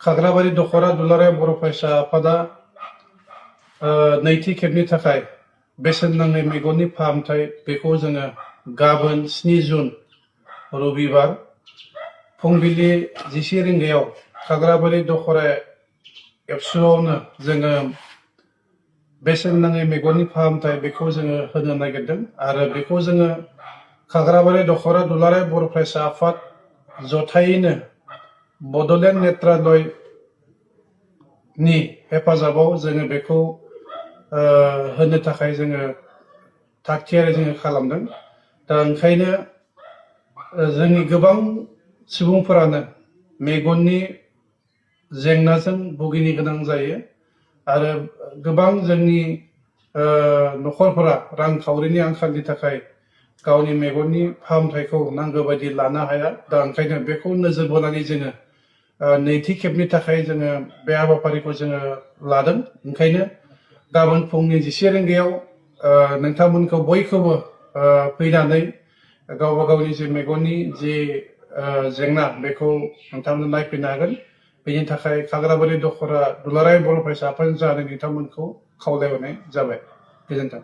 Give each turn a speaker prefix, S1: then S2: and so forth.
S1: खाग्राबारि दखरा दुलाराय बर' फरायसा आफादा नैथि खेबनि थाखाय बेसेन नाङै मेगननि फाहामथाय बेखौ जोङो गाबोन 7 जुन रबिबार फुंबिलि 10 रिंगायाव खाग्राबारि दखरा एबसुआवनो जोङो बेसेन नाङै मेगननि फाहामथाय बेखौ जोङो होनो नागिरदों आरो बेखौ जोङो खाग्राबारि दखरा दुलाराय बर' फरायसा आफाद जथायैनो बड'लेण्ड नेत्रालय नि हेफाजाबाव जोङो बेखौ होनो थाखाय जोङो थागथियारि जोङो खालामदों। दा ओंखायनो जोंनि गोबां सुबुंफोरानो मेगननि जेंनाजों भुगिनो गोनां जायो आरो गोबां जोंनि न'खरफोरा रांखावरिनि आंखालनि थाखाय गावनि मेगननि फाहामथायखौ नांगौ बायदि लानो हाया। दा ओंखायनो बेखौ नोजोर बोनानै जोङो नैथि खेबनि थाखाय जोङो बे हाबाफारिखौ जोङो लादों। ओंखायनो गाबोन फुंनि 10 रिंगायाव नोंथांमोनखौ बयखौबो फैनानै गावबा गावनि जे मेगननि जे जेंना बेखौ नोंथांमोना नायफैनो हागोन। बेनि थाखाय खाग्राबारि दखरा दुलाराय बर' फरायसा आफादजों जानानै नोंथांमोनखौ खावलायहरनाय जाबाय। गोजोन्थों।